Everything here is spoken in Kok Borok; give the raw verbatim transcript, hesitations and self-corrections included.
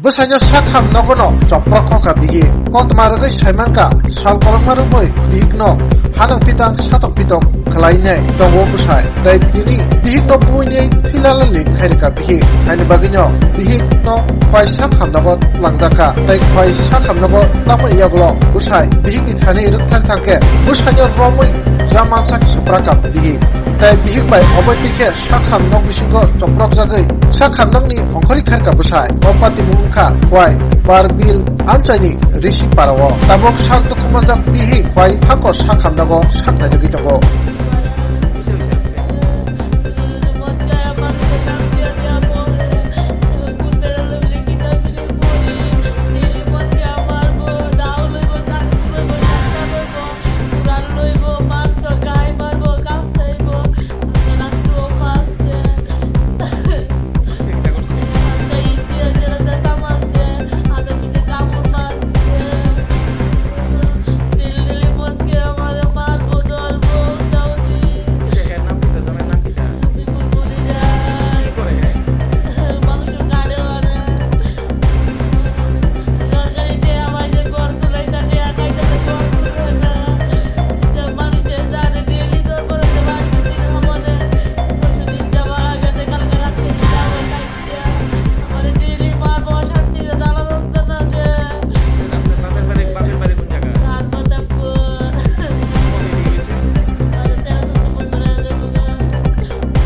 Bwsaino sak ham nogono choprok khokha bihik. Koktma rwgwi saimankha, sal kolokma rwgwi bihikno hanang pitang satok pitok khwlainai tongo bwsai. Tei tini bihikno buini thwilalali khairikha bihik. Haini bagwino bihikno khwai sak hamnogo twlangjakha. Tei khwai sak hamnogo twlangmani yagulo bwsai bihikni thani rwkthar thangkhe bwsaino romwi jamansak swprakha bihik. Tei bihik bai obo twi khe sak hamnok bisingo choprokjagwi sak hamnokni ongkhorwi khairikha bwsai. O patimung wngkha Khwai Barbil amchaini Risi Parao. Tabuk sak dukhu manjak bihik bai hako sak hamnogo sak naijagwi tongo.